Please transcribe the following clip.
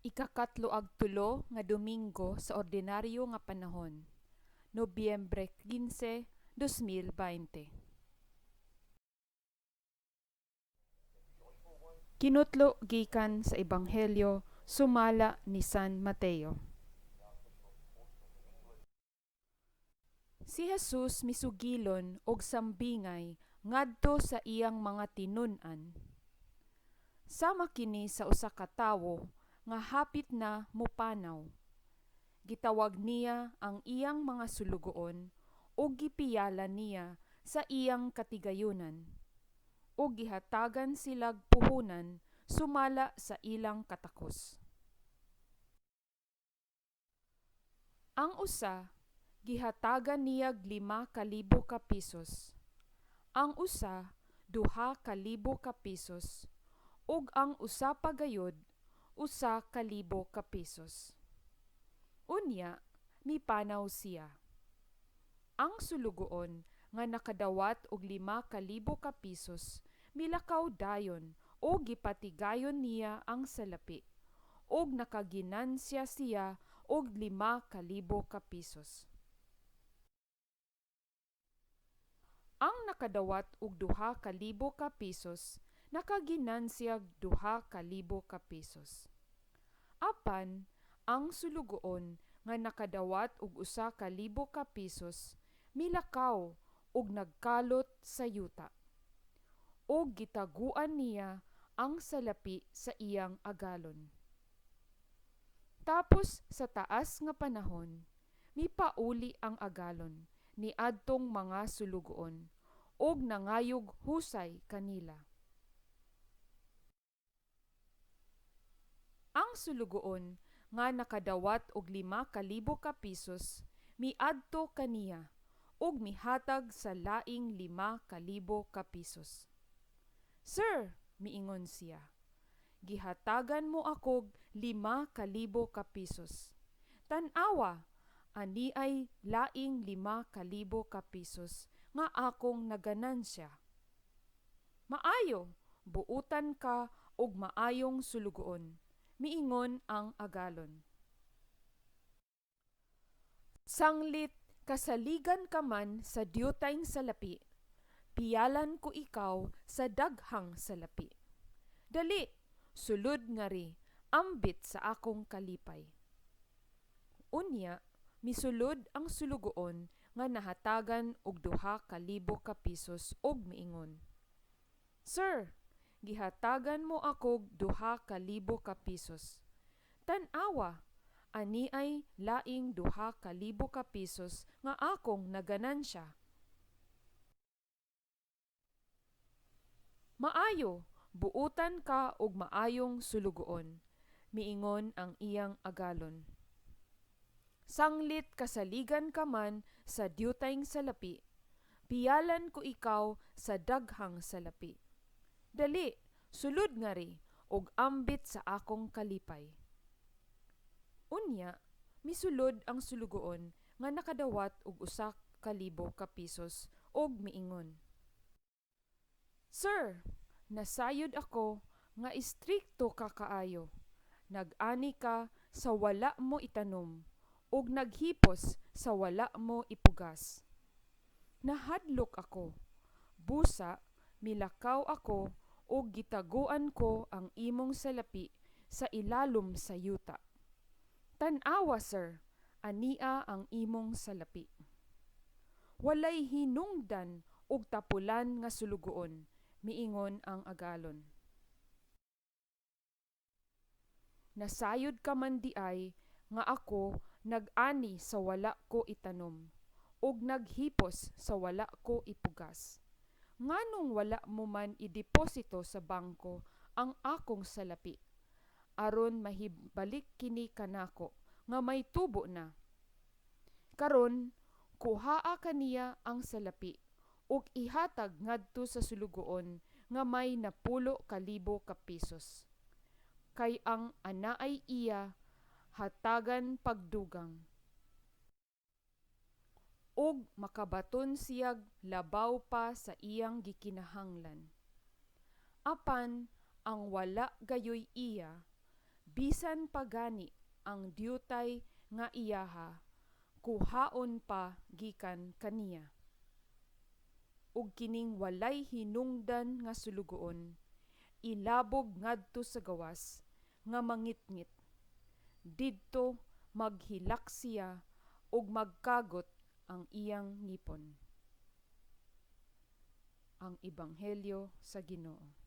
Ikakatlo ug 3 nga Domingo sa Ordinaryo nga Panahon, Nobyembre 15, 2020. Kinutlo gikan sa Ebanghelyo sumala ni San Mateo. Si Jesus misugilon og sambingay ngadto sa iyang mga tinun-an. Sama kini sa usa ka tawo nga hapit na mopanaw. Gitawag niya ang iyang mga sulugoon ug gipiyala niya sa iyang katigayunan, ug gihatagan silag puhunan sumala sa ilang katakos. Ang usa gihatagan niyag 5,000 ka pesos, ang usa 2,000 ka pesos, ug ang usa pa gayud 1,000 ka pesos. Unya mipanaw siya. Ang sulugoon nga nakadawat og 5,000 ka pesos milakaw dayon ug gipatigayon niya ang salapi, ug nakaginansya siya og 5,000 ka pesos. Ang nakadawat og 2,000 ka pesos nakaginansyag 2,000 ka pesos. Apan ang sulugoon nga nakadawat og 1,000 ka pesos milakaw ug nagkalot sa yuta, ug gitaguan niya ang salapi sa iyang agalon. Tapos sa taas nga panahon, mipauli ang agalon niadtong mga sulugoon ug nangayog husay kanila. Ang sulugoon nga nakadawat og 5,000 ka pesos miadto kaniya ug mihatag sa laing 5,000 ka pesos. Sir, miingon siya, gihatagan mo akog 5,000 ka pesos. Tan-awa, aniay laing 5,000 ka pesos nga akong naganansya. Maayo, buotan ka og maayong sulugoon, miingon ang agalon. Sanglit kasaligan ka man sa diutayng salapi, piyalan ko ikaw sa daghang salapi. Dali, sulod ngari, ambit sa akong kalipay. Unya, misulod ang sulugoon nga nahatagan og 2,000 ka pesos ug miingon, Sir, gihatagan mo akog 2,000 ka pesos. Tan-awa, aniay laing 2,000 ka pesos nga akong naganansya. Maayo, buotan ka og maayong sulugoon, miingon ang iyang agalon. Sanglit kasaligan ka man sa diutayng salapi, piyalan ko ikaw sa daghang salapi. Dali, sulod ngari ug ambit sa akong kalipay. Unya, misulod ang sulugoon nga nakadawat og 1,000 ka pesos ug miingon, Sir, nasayod ako nga istrikto ka kaayo. Nag-ani ka sa wala mo itanom ug naghipos sa wala mo ipugas. Nahadlok ako. Busa, milakaw ako ug gitaguan ko ang imong salapi sa ilalom sa yuta. Tan-awa, sir, ania ang imong salapi. Walay hinungdan ug tapulan nga sulugoon, miingon ang agalon. Nasayod ka man diay nga ako nag-ani sa wala ko itanom, ug naghipos sa wala ko ipugas. Nganong wala mo man ideposito sa bangko ang akong salapi, aron mahibalik kini kanako nga may tubo na? Karon kuhaa kaniya ang salapi ug ihatag ngadto sa sulugoon nga may 10,000 ka pesos. Kay ang anaay iya, hatagan pagdugang, ug makabaton siyag labaw pa sa iyang gikinahanglan. Apan ang wala gayoy iya, Bisan pa gani ang diutay nga iyaha kuhaon pa gikan kaniya. Ug kining walay hinungdan nga sulugoon ilabog ngadto sa gawas nga mangitngit. Didto maghilak siya ug magkagot ang iyang ngipon. Ang Ebanghelyo sa Ginoo.